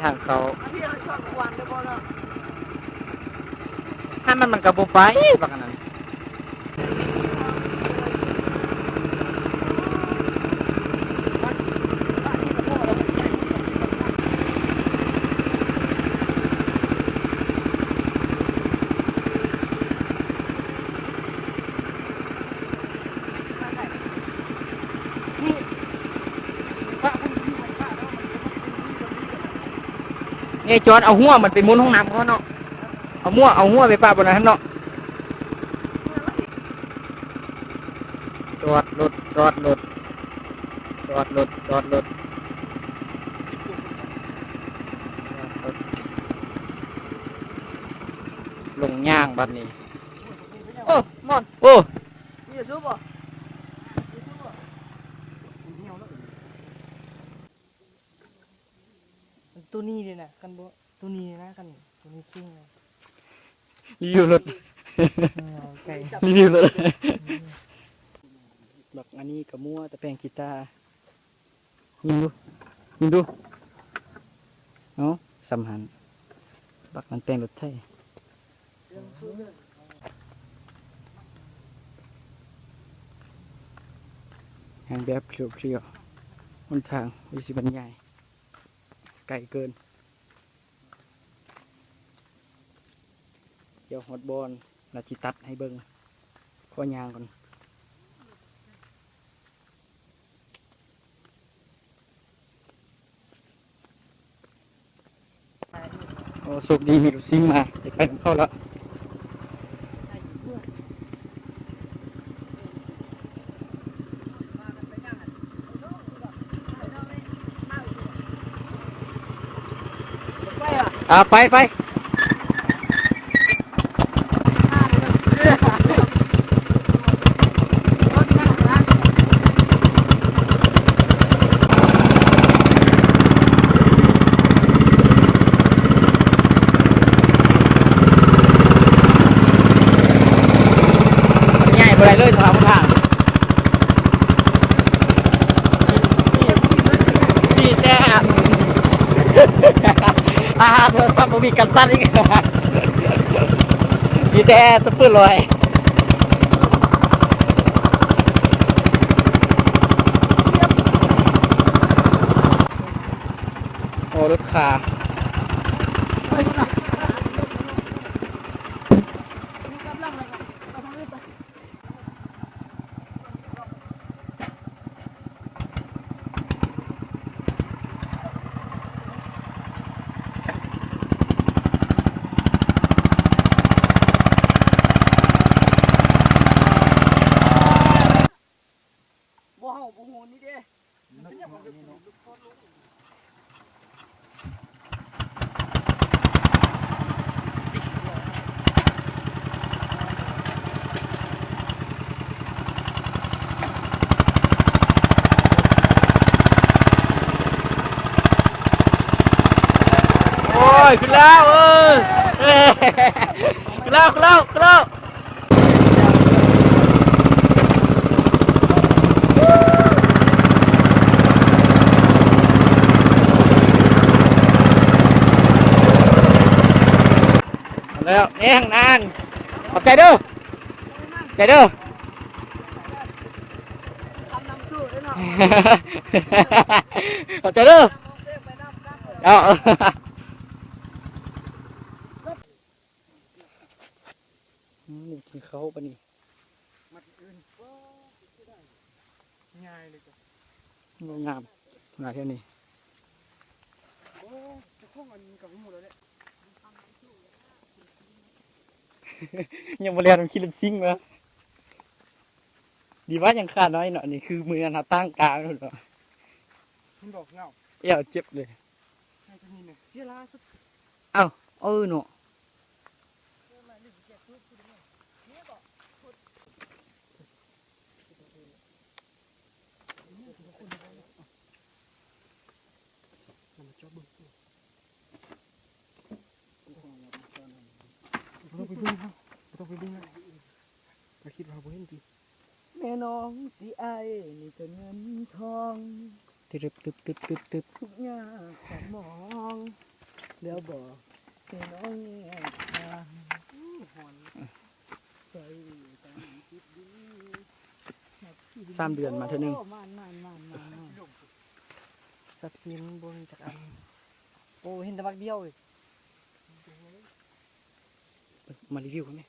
ທາງເຂົ້າ ອັນນີ້ເຮົາຊອກຄວັນໄດ້ບໍ່ເນາະ? ຖ້າມັນ ມັນກໍບໍ່ໄປ ບັກອັນນັ້ນ. ເອີ ຈອດເອົາຫົວມັນໄປໝູນຫ້ອງນ້ຳກ່ອນເນາະ. ເອົາຫົວ ເອົາຫົວໄປປະບ່ອນນັ້ນເນາະ. ຈອດລົດ ຈອດລົດ ຈອດລົດ ຈອດລົດ ລົງຍ່າງບັດນີ້. ໂອ້ ມອນ ໂອ້ ມີສຸບບໍ່? ໂຕນີ້ເດ້ນະ ຄັນບໍ່ ໂຕນີ້ນະ ຄັນໂຕນີ້ເກັ່ງເລີຍ. ຣີວິວລົດ ເອີ ໂອເຄ ຣີວິວລົດ. ບັກອັນນີ້ກໍມົວແຕ່ແປງຂີ້ຕາ. ຍິງດູ ຍິງດູ. ເອົາ ສ່ຳຫັ້ນ ບັກມັນແປງລົດໄຖ. ຍ່າງແບບເພລີວໆ ຫົນທາງບໍ່ຊິບັນຍາຍ ໄກເກີນ. ດຽວຮອດບ່ອນ ລະຊິຕັດໃຫ້ເບິ່ງ ຂໍຍ່າງກ່ອນ. ໂອ້ ໂຊກດີມີລົດຊິງມາ ໄດ້ໄປນຳເຂົາລະ. ອ່າ ໄປ ໄປ. ໃຫຍ່ບໍ່ໄດ້ເລີຍສະພາບທາງ. ມີແຕ່ ອ່າ ໂທລະສັບບໍ່ມີກັນສັ່ນອີກ ມີແຕ່ສະເປີລອຍ. ໂອ້ ລົດຄາ. ບໍ່ ເຮົາບໍ່ຮູ້ນີ້ເດ້. ໂອ້ຍ ຂຶ້ນແລ້ວ ເອີ ເອີ ຂຶ້ນແລ້ວ ຂຶ້ນແລ້ວ ຂຶ້ນແລ້ວ. ມາແລ້ວ ແນ່ນານ ຂອບໃຈເດີ ຂອບໃຈເດີ ຂອບໃຈເດີ ເອົາ. ອືມ ກິນເຂົ້າປານນີ້ ມັດອື່ນ ງ່າຍເລີຍ. ງາມ ງາມແທ້ນີ້. ໂອ້ ເຈົ້າຂອງອັນນີ້ກໍຮູ້ແລ້ວແຫຼະ. ຍັງບໍ່ແລ່ນ ຂີ່ລົດຊິງວະ. ດີວ່າຍັງຂານ້ອຍເນາະ ນີ້ຄືມື້ນັ້ນເຮົາຕັ້ງກາງເນາະ. ມັນດອກເຫງົ້າ ແອວເຈັບເລີຍ. ເອົ້າ ເອີເນາະ. ບໍ່ຕ້ອງໄປເບິ່ງ ບໍ່ຕ້ອງໄປເບິ່ງ ບໍ່ຕ້ອງໄປເບິ່ງ. ກໍຄິດວ່າບໍ່ເຫັນຕິ. ແມ່ນ້ອງຊິອາຍ ມີແຕ່ເງິນທອງ. ຕຶບ ຕຶບ ຕຶບ ຕຶບ ຕຶບ ທຸກຍາມສະໝອງ ແລ້ວບອກໃຫ້ນ້ອງແຍກທາງ ໃສ່ກັນຕິດດີ ສາມເດືອນມາເທື່ອໜຶ່ງ ໂອ້ ມານໆໆໆ ຊັບສິນບໍ່ມີຈັກອັນ ໂອ້ ເຫັນແຕ່ບັກດຽວເລີຍ ມາຣີວິວກັນແມ.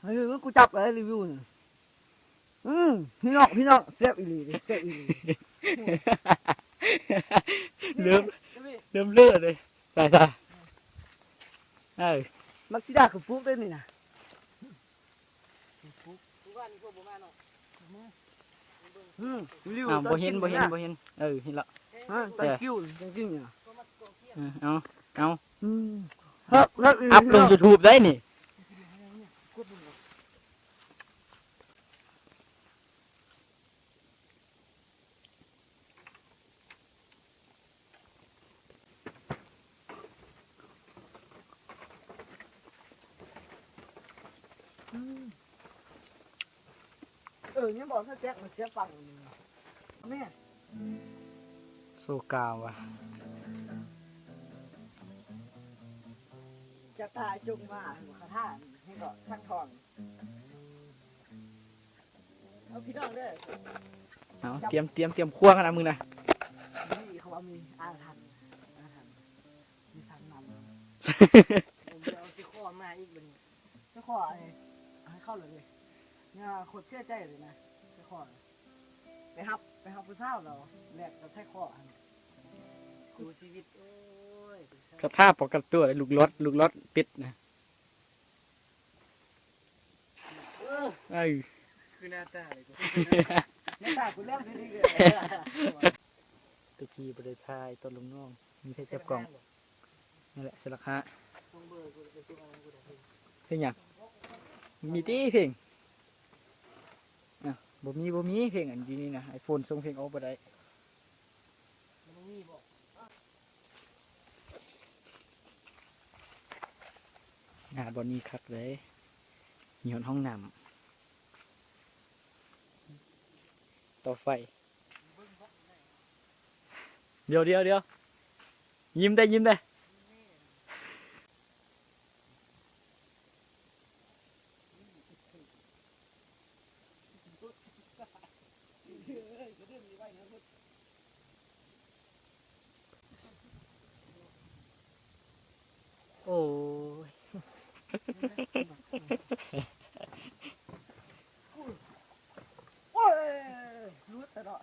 ເອີ ກູຈັບເລີຍຣີວິວນີ້ ອືມ ພີ່ນ້ອງ ພີ່ນ້ອງ ແຊບອີ່ຫຼີເດ້ ແຊບອີ່ຫຼີ ເລີ່ມ ເລີ່ມເລີເດ້ ຕາຍ ຕາຍ ເອີ ໝາກສີດາຄືປູກໄດ້ນີ້ນະ ອືມ ຣີວິວ ອ້າວ ຕອນກິນ ບໍ່ເຫັນ ບໍ່ເຫັນ ບໍ່ເຫັນ ເອີ ເຫັນລະ ຮະ ຕອນກິນ ຕອນກິນນີ້ນະ ເອີ ເອົາ ເອົາ ອືມ ອັບລົງຢູທູບໄດ້ນີ້ ອືມ ເອີ ຍັງບອກສະແຈັກມັນເສຍຝັ່ງນີ້ ແມ່ ໂຊກາວະ ຈະຕາຍຈົ່ງມາ ຄາຖາ ໃຫ້ກໍສັກທອງ ເອົາ ພີ່ນ້ອງເດີ ເອົາ ຕຽມ ຕຽມ ຕຽມຄົວກັນນະ ມຶງນະ ນີ້ເຂົາວ່າມີອາຖັນ ອາຖັນ ມີສັກນຳ ເອົາຊິຂໍມາອີກບັດນີ້ ຊິຂໍໃຫ້ ໃຫ້ເຂົາເລີຍເດ້ ຍາໂຄດເສຍໃຈເລີຍນະ ຊິຂໍ ໄປຮັບ ໄປຮັບຜູ້ສາວແລ້ວ ແລກກັບໃສ່ຄໍຫັ້ນ ສູ້ຊີວິດ ໂອ້ຍ ສະພາບປ້ອງກັນຕົວ ລູກຫຼອດ ລູກຫຼອດປິດນະ ເອີ ເອີ ຄືໜ້າຕາເລີຍ ໜ້າຕາກູແຫຼມດີໆເລີຍ ແຕ່ກີ້ບໍ່ໄດ້ຖ່າຍຕອນລົງໜອງ ມີແຕ່ຈັບກ້ອງ ນີ້ແຫຼະ ສະລັກຫາ ເພງຫຍັງ? ມີຕິເພງ ນະ ບໍ່ມີ ບໍ່ມີເພງ ອັນຢູ່ນີ້ນະ ໄອໂຟນສົ່ງເພງອອກບໍ່ໄດ້ ງານບ່ອນນີ້ຄັກເລີຍ ມີຮອດຫ້ອງນ້ຳ ເຕົາໄຟ. ດຽວ ດຽວ ດຽວ ຍິ້ມໄດ້ ຍິ້ມໄດ້ ໂອ້ຍ ໂອ້ຍ ຫຼຸດແລ້ວເນາະ.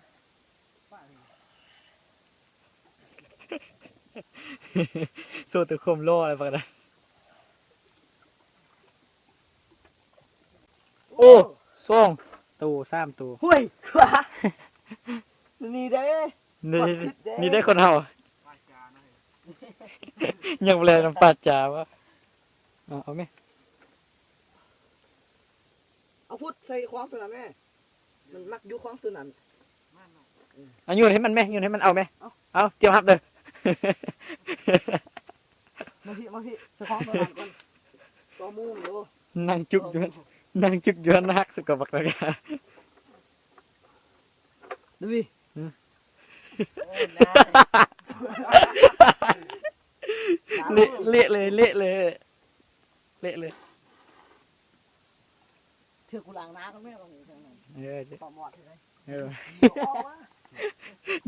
ໂຊແຕ່ຄວາມຫຼໍ່ແລ້ວປານນັ້ນ ໂອ້ ສອງໂຕ ສາມໂຕ ຫ້ວຍ ນີ້ເດ້ ນີ້ເດ້ ນີ້ເດ້ຄົນເຮົາ ຍັງບໍ່ແລ່ນຳປາຈາວະ ເອົາ ເອົາແມ ເອົາພຸດໃສ່ຂອງຕົວນັ້ນແມ. ມັນມັກຢູ່ຂອງຕົວນັ້ນ ອາ ໂຍນໃຫ້ມັນແມ ໂຍນໃຫ້ມັນເອົາແມ ເອົາ ຕຽມຮັບເດີ ມາພີ້ ມາພີ້ ເຈົ້າຂອງຕົວນັ້ນກ່ອນ ຕໍ່ໝູ່ໂລ ນັ່ງຈຸກຢູ່ ນັ່ງຈຸກຢູ່ຫັ້ນ ຮັກສະກະບັກຕະກາ ດູ ເລະ ເລະເລີຍ ເລະເລີຍ ເລະເລີຍ. ຖືກກູລ້າງໜ້າກ່ອນແມ່ ເອີ ປາໝອດເລີຍ ເອີ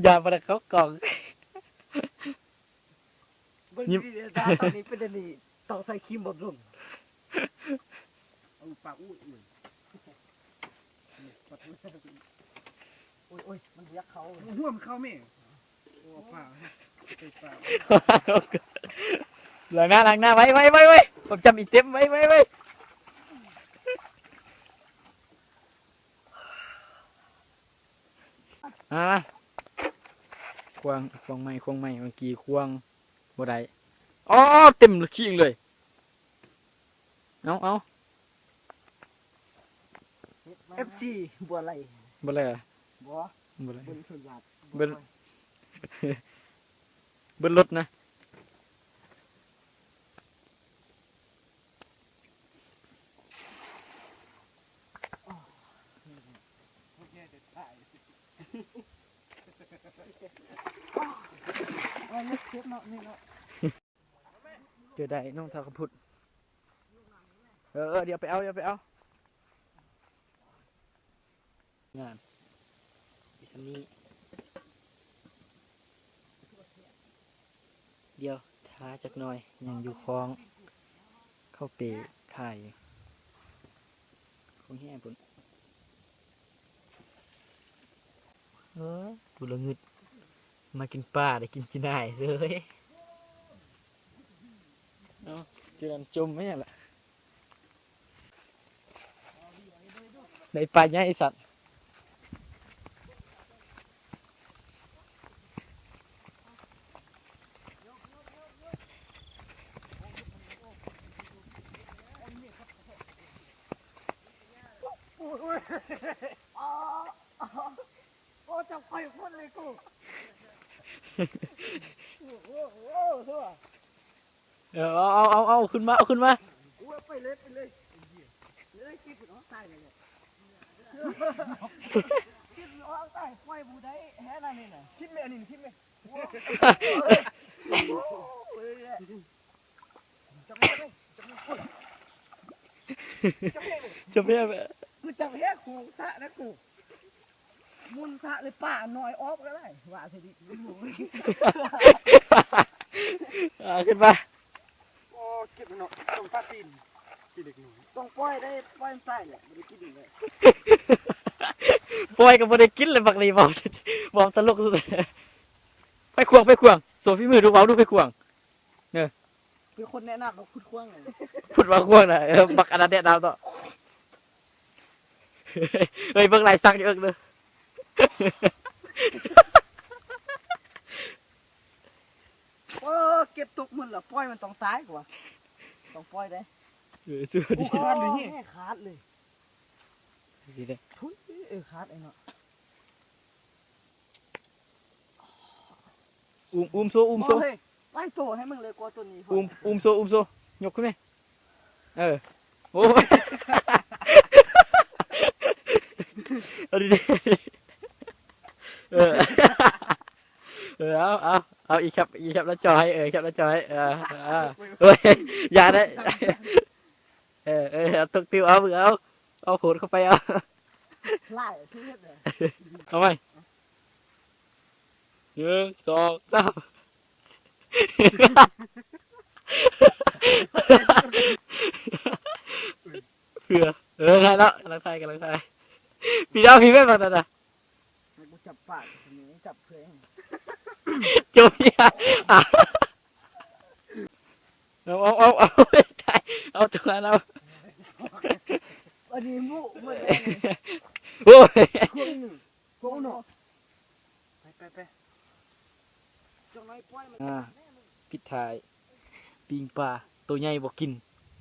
ຢ່າບໍ່ໄດ້ເຂົ້າກ້ອງ ເບິ່ງດີໆ ຕາຕອນນີ້ເປັນອັນນີ້ ຕ້ອງໃສ່ຄຣີມບຳລຸງ ເອົາປາກອູ້ຍ ໂອ້ຍ ໂອ້ຍ ມັນບໍ່ຢາກເຂົ້າ ຫົວມັນເຂົ້າແມ່. ລ້າງໜ້າ ລ້າງໜ້າ ໄວໆໆໆ ປອບຈຳອີເຕັມ ໄວໆໆ ມາ ມາ ຂວ້າງ ຂວ້າງໄມ້ ຂວ້າງໄມ້ ເມື່ອກີ້ຂວ້າງບໍ່ໄດ້ ອໍ ເຕັມຂີ້ເລີຍ ເອົາ ເອົາ. ເອັຟຊີ ບໍ່ໄຫຼ ບໍ່ໄຫຼ ບໍ່ ບໍ່ໄຫຼ ເບິ່ງເຖິງບາດ ເບິ່ງ ເບິ່ງລົດນະ ອໍ ໂອເຄ ຈະຖ່າຍ. ເຈີໄດ້ນ້ອງທາກະພຸດ. ເອີ ເອີ ດຽວໄປເອົາ ດຽວໄປເອົາ. ງານ ມີສ່ຳນີ້ ດຽວຖ້າຈັກໜ່ອຍ ຍັງຢູ່ຄອງ ເຂົ້າເປຂາຍຢູ່ ຄອງແຮ່ພຸ້ນ. ເອີ ຜູ້ລະງຶດ ມາກິນປາໄດ້ກິນຈີ່ໜ່າຍເສີຍ. ເອົ້າ ເຈີນັ້ນຈົມແມ່ນຫຍັງລະ. ໄດ້ປາໃຫຍ່ສັດ. ໂອ້ ຈັບຂ້ອຍຄົນເລີຍກູ. ໂອ້ ໂອ້ ໂອ້ ເອີ ເອົາ ເອົາ ເອົາ ເອົາຂຶ້ນມາ ເອົາຂຶ້ນມາ. ໂອ້ຍ ໄປເລີຍ ໄປເລີຍ ເລີຍ ເກັບເອົາຕາຍເລີຍ. ເກັບເອົາຕາຍ ປ່ອຍບໍ່ໄດ້ແທ້ນັ້ນນີ້ນະ. ຄິດແມ່ ອັນນີ້ຄິດແມ່. ໂອ້ຍ ຈັບແຮງ ຈັບແຮງ ຈັບແຮງ ມັນຈັບແຮງຂອງສະນະກູ. ມຸນສະເລີຍ ປານ້ອຍອອກແລ້ວ ວ່າຊິດີ. ເອົາຂຶ້ນມາ. ໂອ້ ເຈັບເນາະ ຕ້ອງປາຕີນ ຕີເດັກນ້ອຍ ຕ້ອງປ່ອຍໄດ້ ປ່ອຍມັນຕາຍແຫຼະ ບໍ່ໄດ້ກິນອີກເລີຍ. ປ່ອຍກໍບໍ່ໄດ້ກິນແຫຼະ ບັກນີ້ເວົ້າ ເວົ້າຕະຫຼົກສຸດ. ໄປຂວາງ ໄປຂວາງ ໂຊຝີມືດູ ເວົ້າດູ ໄປຂວາງ. ເອີ ເປັນຄົນແນະນຳເນາະ ຂຸດຂວາງ ຂຸດວ່າຂວາງນະ. ເອີ ບັກອັນນັ້ນແນະນຳເນາະ. ເຮີ້ຍ ເບິ່ງລາຍສັກຢູ່ເອິກເດີ. ໂອ້ ເກັບຕົກໝົດລະ ປ່ອຍມັນຕ້ອງຕາຍກວ່າ ຕ້ອງປ່ອຍເດ້. ເອີ ສຸດຍອດ. ໂອ້ ຂາດເລີຍ ນີ້ຂາດເລີຍ ດີເດ້. ທຸຍ ເອີ ຂາດໄອ້ເນາະ. ອຸ້ມ ອຸ້ມໂຊ ອຸ້ມໂຊ. ໂອ້ຍ ໄປໂຕໃຫ້ມຶງເລີຍກວ່າໂຕນີ້. ອຸ້ມ ອຸ້ມໂຊ ອຸ້ມໂຊ ຍົກຂຶ້ນແມ. ເອີ ໂອ້ຍ ເອົາດີໆ. ເອີ ເອີ ເອົາ ເອົາ ເອົາ ອີກແຄບ ອີກແຄບໜ້າຈໍໃຫ້ ເອີ ແຄບໜ້າຈໍໃຫ້. ເອີ ເອີ ໂອ້ຍ ຢ່າເດ້. ເອີ ເອີ ເອົາຕົກຕິວ ເອົາ ເອົາ ເອົາໂຫດເຂົ້າໄປ ເອົາ ຫຼາຍທີ່ເຮັດເລີຍ. ເອົາໃໝ່ ໜຶ່ງ ສອງ ສາມ. ເພື່ອ ເອີ ໄດ້ແລ້ວ ກຳລັງຖ່າຍ ກຳລັງຖ່າຍ. ພີ່ນ້ອງ ພີ່ແມ່ນບໍ່ນັ້ນນະ. ໃຫ້ກູຈັບປາກ ນີ້ຈັບເພື່ອຫຍັງ? ຈົມເຫື່ອ. ເອົາ ເອົາ ເອົາ ເອົາ ເອົາຕົງນັ້ນເອົາ. ອັນນີ້ມຸ ໝົດແລ້ວນີ້. ໂອ້ຍ ພວກນີ້ ພວກເນາະ. ໄປ ໄປ ໄປ. ຈັກໜ້ອຍປ່ອຍມັນ. ອ່າ ປິດທ້າຍ ປີ້ງປາ ໂຕໃຫຍ່ບໍ່ກິນ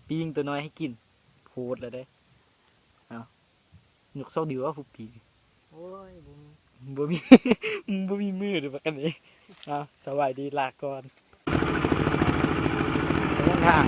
ປີ້ງໂຕນ້ອຍໃຫ້ກິນ ໂພດແລ້ວເດ້. ເອົາ ຍົກຊອກດີວ່າຜູ້ປີ້ງ. ໂອ້ຍ ບໍ່ມີ ບໍ່ມີ ບໍ່ມີມືເດ້ບັກອັນນີ້. ເອົາ ສະບາຍດີ ລາກ່ອນ. ເດີນທາງ